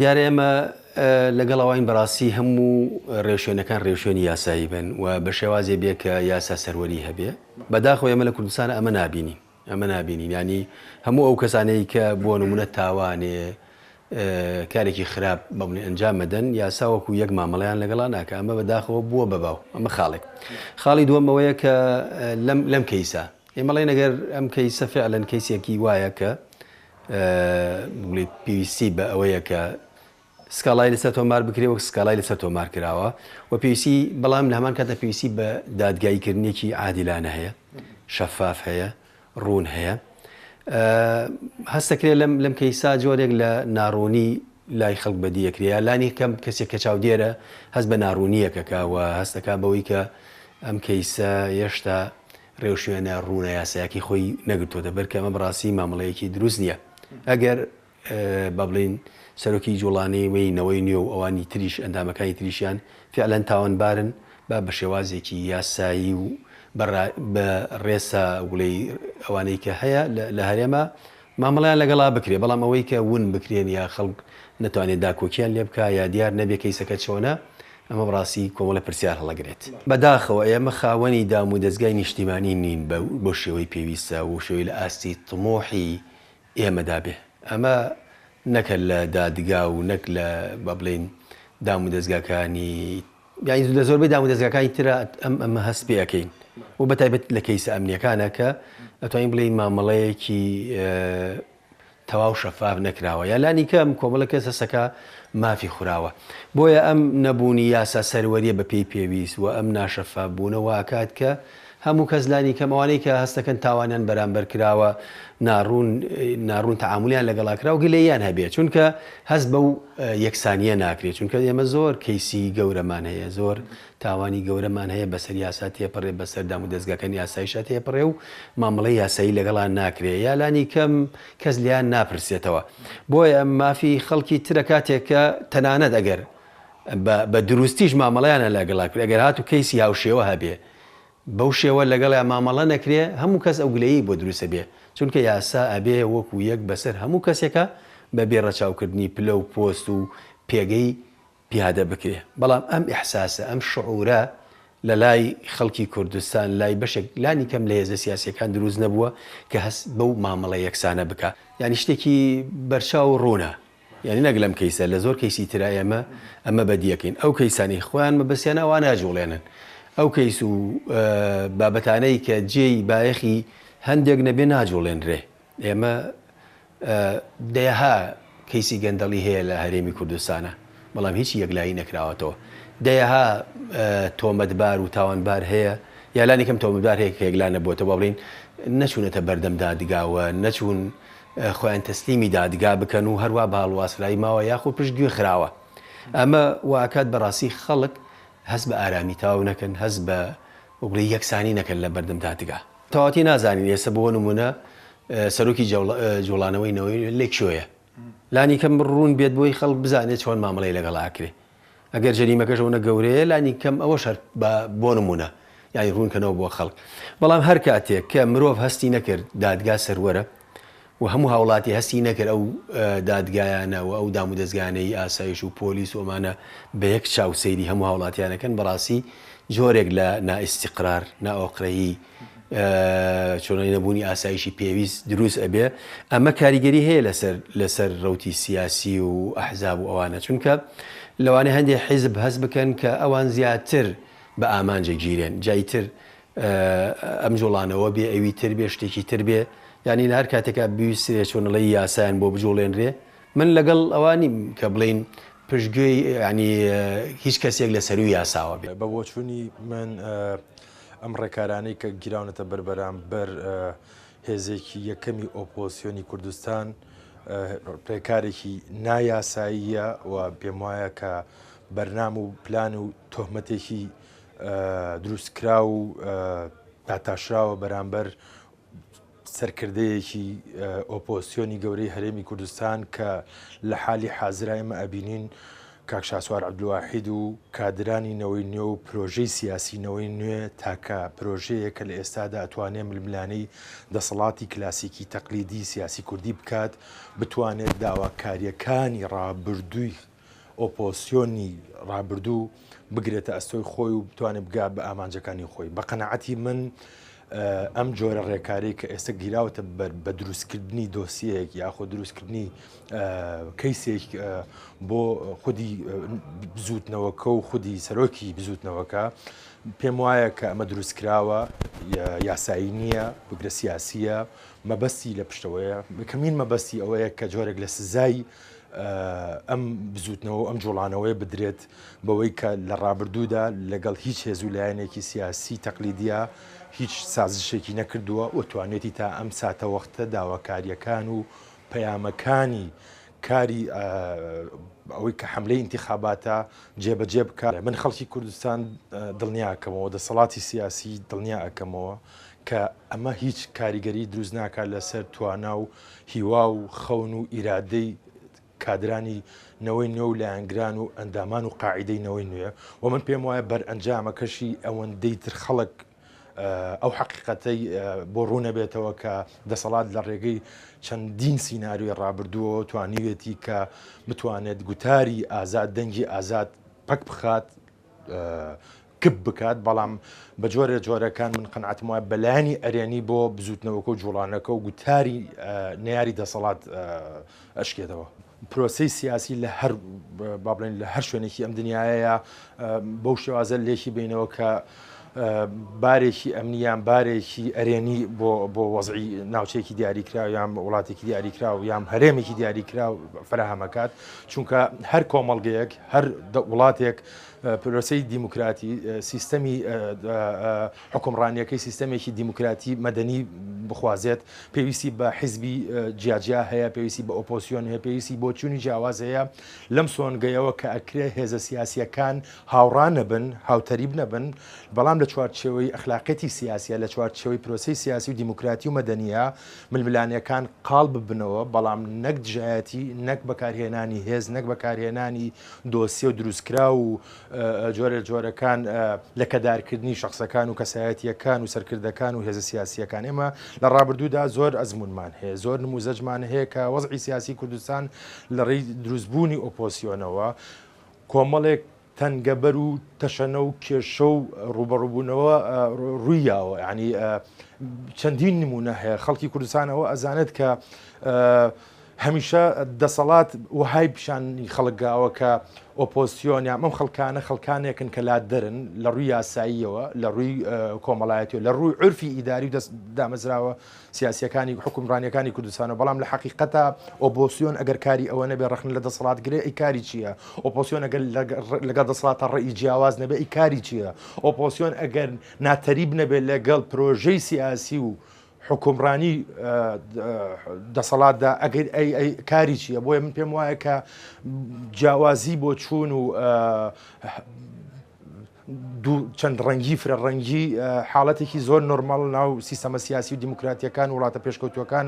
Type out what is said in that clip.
دیارە ئێمە لەگەڵ ئەوەین بەڕاستی هەموو ڕێوشوێنەکان ڕێوشوێنی یاسایی بن و بە شێوازێ بێ کە یاسا سەروەری هەبێ. بەداخەوە ئێمە لە کوردستان ئەمە نابینین ئەمە نابینین یانی هەموو ئەو کەسانەی کە بۆ نمونە تاوانێ کارێکی خراپ بەڵێ ئەنجام مەدەن یاسا وەکو یەک مامەڵەیان لەگەڵا ناکە ئەمە بەداخەوە بووە بە باو ئەمە خاڵێک خاڵی دووەم ئەوەیە کە لەم لەم کەیسە ئێمە ڵێن ئەگەر ئەم کەیسە فعلەن کەیسێکی وایە کە بڵێ پێویستی بە ئەوەیە کە سکاڵای لەسەر تۆمار بکرێ وەک سکاڵای لەسەر تۆمار کراوە و پێویستی بەڵام لە هەمان کاتە پێویستی بە دادگاییکردنێکی عادیلانە هەیە شەفاف هەیە ڕوون هەیە هەستەکرێت لەم لەم کەیسا جۆرێک لە ناڕوونی لای خەڵک بەدیەکرێ یا لانی کەم کەسێک کە چاودێرە هەست بە ناڕوونیەکەکە و هەستەکە بەوەی کە ئەم کەیسە هێشتا ڕێوشوێنە ڕوونە یاسایەکەی خۆی نەگرتۆتە بەر کە ئەمە بەڕاستی مامەڵەیەکی دروست نییە ئەگەر با بڵێین سەرۆکی جوڵانەوەی نەوەی نوێ و ئەوانی تریش ئەندامەکانی تریشیان فعلەن تاوانبارن با بە شێوازێکی یاسایی و بە ڕێسا وڵی ئەوانەی کە هەیە لە هەرێمە مامەڵەیان لەگەڵا بکرێ بەڵام ئەوەی کە ون بکرێن یا خەڵک نەتوانێت داکۆکیان لێ بکا یا دیار نەبێ کەیسەکە چۆنە ئەمە بەڕاستی کۆمەڵە پرسیار هەڵەگرێت. بەداخەوە ئێمە خاوەنی دام و دەزگای نیشتیمانی نین بە بۆ شێوەی پێویستە و شێوەی لە ئاستی تموحی ئێمەدا بێ. ئەمە نەک هەر لە دادگا و نەک لە با بڵێین دام و دەزگاکانی یانی لە زۆربەی دام و دەزگاکانی ترا ئەم ئەمە هەست پێ ئەکەین و بە تایبەت لە کەیسە ئەمنیەکانە کە ئەتوانین بڵێین مامەڵەیەکی تەواو شەفاف نەکراوە یا لانی کەم کۆمەڵە کەس هەسەکە مافی خوراوە بۆیە ئەم نەبوونی یاسا سەروەریە بە پێی پێویست و ئەم ناشەفاف بوونە واکات کە هەموو کەس لانی کەم ئەوانەی کە هەستەکەن تاوانیان بەرامبەر کراوە ناڕوون ناڕوون تەعامولیان لەگەڵا کراوە گلەییان هەبێ چونکە هەست بەو یەکسانیە ناکرێت چونکە ئێمە زۆر کەیسی گەورەمان هەیە زۆر تاوانی گەورەمان هەیە بەسەر یاسا تێپەڕێ بەسەر دام و دەزگاکانی یاسایشا تێپەڕێ و مامەڵەی یاسایی لەگەڵا ناکرێ یا لانی کەم کەس لێیان ناپرسێتەوە بۆیە مافی خەڵکی ترە کاتێک کە تەنانەت ئەگەر بە دروستیش مامەڵەیانە لەگەڵا کرد ئەگەر هاتوو کەیسی هاوشێوە هەبێ بەو شێوە لەگەڵیا مامەڵە نەکرێ هەموو کەس ئەو گلەیی بۆ دروست ئەبێ چونکە یاسا ئەبێ وەکو یەک بەسەر هەموو کەسێکا بەبێ ڕەچاوکردنی پلە و پۆست و پێگەی پیادە بکرێ بەڵام ئەم ئیحساسە ئەم شعورە لە لای خەڵکی کوردستان لای بەشێک لانی کەم لە هێزە سیاسیەکان دروست نەبووە کە هەست بەو مامەڵە یەکسانە بکا یانی شتێکی بەرچاو و ڕوونە یانی نەک لەم کەیسە لە زۆر کەیسی ترا ئێمە ئەمە بەدیەکەین ئەو کەیسانەی خۆیان مەبەستیانە ئەوان ناجوڵێنن ئەو کەیس و بابەتانەی کە جێی بایەخی هەندێک نەبێ ناجوڵێنرێ ئێمە دەیەها کەیسی گەندەڵی هەیە لە هەرێمی کوردستانە بەڵام هیچی یەکلایی نەکراوەتەوە دەیەها تۆمەتبار و تاوانبار هەیە یا لانی کەم تۆمەتبار هەیە کە یەکلا نەبووەتەوە با بڵێین نەچوونەتە بەردەم دادگاوە نەچوون خۆیان تەسلیمی دادگا بکەن و هەروا بە هەڵواسرایی ماوە یاخود پشت گوێ خراوە. ئەمە واکات بەڕاستی خەڵک هەست بە ئارامی تەواو نەکەن، هەست بە وەک بڵێی یەکسانی نەکەن لە بەردەم دادگا. تەواوەتی نازانین ئێستا بۆ نموونە سەرۆکی جوڵانەوەی نەوەی لە کوێیە؟ لانی کەم ڕوون بێت بۆی خەڵک بزانێت چۆن مامەڵەی لەگەڵ ئەکرێ. ئەگەر جەریمەکەش ئەونە گەورەیە لانی کەم ئەوەش هەر بە بۆ نموونە یانی ڕوونکەنەوە بۆ خەڵک. بەڵام هەر کاتێک کە مرۆڤ هەستی نەکرد دادگا سەروەرە و هەموو هاوڵاتی هەستی نەکرد ئەو دادگایانە و ئەو دامودەزگایانەی ئاسایش و پۆلیس و ئەمانە بە یەک چاو سەیری هەموو هاوڵاتیان ئەکەن بەڕاستی جۆرێک لە نائیستیقرار، نائۆقرەیی، چۆنی نەبوونی ئاسایشی پێویست دروست ئەبێ ئەمە کاریگەری هەیە لەسەر لەسەر ڕوتی سیاسی و ئەحزاب و ئەوانە چونکە لەوانەیە هەندێک حیزب هەست بکەن کە ئەوان زیاتر بە ئامانجە گیرێن جایتر ئەم جوڵانەوە بێ ئەوی تر بێ شتێکی تر بێ یعنی لە هەر کاتێکا بویسترێ چۆنڵی یاسایان بۆ بجوڵێنرێ من لەگەڵ ئەوە نیم کە بڵێین پشتگوێی یانی هیچ کەسێک لە سەرووی یاساوە بێ. بە بۆچوونی من ئەم ڕێکارانەی کە گیراونەتە بەر بەرامبەر هێزێکی یەکەمی ئۆپۆزسیۆنی کوردستان ڕێکارێکی نایاساییە و پێم وایە کە بەرنام و پلان و تۆهمەتێکی دروستکراو و داتاشراوە بەرامبەر سەرکردەیەکی ئۆپۆزسیۆنی گەورەی هەرێمی کوردستان کە لە حالی حازرا ئێمە ئەبینین کاک شاسوار عەبدولواحید و کادرانی نەوەی نوێ و پرۆژەی سیاسی نەوەی نوێ تاکە پرۆژەیە کە لە ئێستادا ئەتوانێ ململانێی دەسەڵاتی کلاسیکی تەقلیدی سیاسی کوردی بکات، بتوانێت داواکارییەکانی ڕابردووی ئۆپۆسیۆنی ڕابردوو بگرێتە ئەستۆی خۆی و بتوانێت بگات بە ئامانجەکانی خۆی. بە قەناعەتی من ئەم جۆرە ڕێکارەی کە ئێستا گیراوەتە بەر بە دروستکردنی دۆسیەیەک یاخۆ دروستکردنی کەیسێک بۆ خودی بزوتنەوەکە و خودی سەرۆکی بزوتنەوەکە پێم وایە کە ئەمە دروستکراوە یاسایی نییە بگرە سیاسیە مەبەستی لە پشتەوەیە کەمین مەبەستی ئەوەیە کە جۆرێک لە سزای ئەم بزوتنەوە ئەم جوڵانەوەی بدرێت بەوەی کە لە ڕابردوودا لەگەڵ هیچ هێز و لایەنێکی سیاسی تەقلیدیە هیچ سازشێکی نەکردووە و توانێتی تا ئەم ساتەوەختە داواکاریەکان و پەیامەکانی کاری ئەوەی کە حەملەی ئینتیخاباتە جێبەجێ بکات. من خەڵکی کوردستان دڵنیا ئەکەمەوە، دەسەڵاتی سیاسی دڵنیا ئەکەمەوە کە ئەمە هیچ کاریگەری دروست ناکات لەسەر توانا و هیوا و خەون و ئیرادەی کادرانی نەوەی نوێ و لایەنگران و ئەندامان و قاعیدەی نەوەی نوێ و من پێم وایە بەرئەنجامەکەشی ئەوەندەی تر خەڵک ئەو حەقیقەتەی بۆ ڕوونەبێتەوە کە دەسەڵات لە ڕێگەی چەندین سیناریۆی ڕابردووەوە توانیوێتی کە بتوانێت گوتاری ئازاد دەنگی ئازاد پەک بخات کپ بکات بەڵام بە جۆرە جۆرەکان من قەنعەتم وایە بەلایەنی ئەرێنی بۆ بزوتنەوەکە و جوڵانەکە و گوتاری نەیاری دەسەڵات ئەشکێتەوە. پرۆسەی سیاسی لە هەر با بڵێن لە هەر شوێنێکی ئەم دنیاە بەو شێوازە لێکی بینەوە کە بارێکی ئەمنیان بارێکی ئەرێنی بۆ بۆ وەزعی ناوچەیەکی دیاریکراو یان وڵاتێکی دیاریکراو یان هەرێمێکی دیاریکراو فراهەمەکات چونکە هەر کۆمەڵگەیەک هەر وڵاتێک پرۆسەی دیموکراتی سیستەمی حوکمڕانیەکەی سیستەمێکی دیموکراتی مەدەنی بخوازێت پێویستی بە حیزبی جیاجیا هەیە پێویستی بە ئۆپۆسیۆن هەیە پێویستی بۆ چوونی جیاواز هەیە لەم سۆنگەیەوە کە ئەکرێ هێزە سیاسیەکان هاوڕا نەبن هاوتەریب نەبن بەڵام لە چوارچێوەی ئەخلاقیەتی سیاسیە لە چوارچێوەی پرۆسەی سیاسی و دیموکراتی و مەدەنیە ململانێکان قاڵ ببنەوە بەڵام نەک دژایەتی نەک بەکارهێنانی هێز نەک بەکارهێنانی دۆسیە و دروستکراو و جۆرە جۆرەکان لەکەدارکردنی شەخسەکان و کەسایەتییەکان و سەرکردەکان و هێزە سیاسییەکان. ئێمە لە ڕابردوودا زۆر ئەزموونمان هەیە، زۆر نموزەجمان هەیە کە وەزعی سیاسی کوردستان لە ڕێی دروستبوونی ئۆپۆسیۆنەوە کۆمەڵێک تەنگەبەر و تەشەنە و کێشە و ڕووبەڕووبوونەوە ڕووی یاوە. یانی چەندین نموونە هەیە. خەڵکی کوردستان ئەوە ئەزانێت کە هەمیشە دەسەڵات وەهای پیشانی خەڵک گاوە کە ئۆپۆزسیۆن یان ئەم خەڵکانە خەڵکانێکن کە لادەرن لە ڕووی یاساییەوە لە ڕووی کۆمەڵایەتیەوە لە ڕووی عورفی ئیداری و دەست دامەزراوە سیاسیەکانی حکومڕانیەکانی کوردستانەوە بەڵام لە حەقیقەتا ئۆپۆزسیۆن ئەگەر کاری ئەوە نەبێ ڕەخنە لە دەسەڵات گرێ ئەی کاری چییە ئۆپۆزسیۆن ئەگەر لەگەڵ دەسەڵاتە ڕێی جیاواز نەبێ ئەی کاری چییە ئۆپۆزسیۆن ئەگەر ناتەریب نەبێت لەگەڵ پرۆژەی سیاسی و حوکمڕانی دەسەڵاتدا ئەگەر ئەی ئەی کاری چییە بۆیە من پێم وایە کە جیاوازی بۆ چوون و دوو چەند ڕەنگی فرە ڕەنگی حاڵەتێکی زۆر نۆرماڵ ناو سیستەمە سیاسی و دیموکراتیەکان وڵاتە پێشکەوتوەکانە.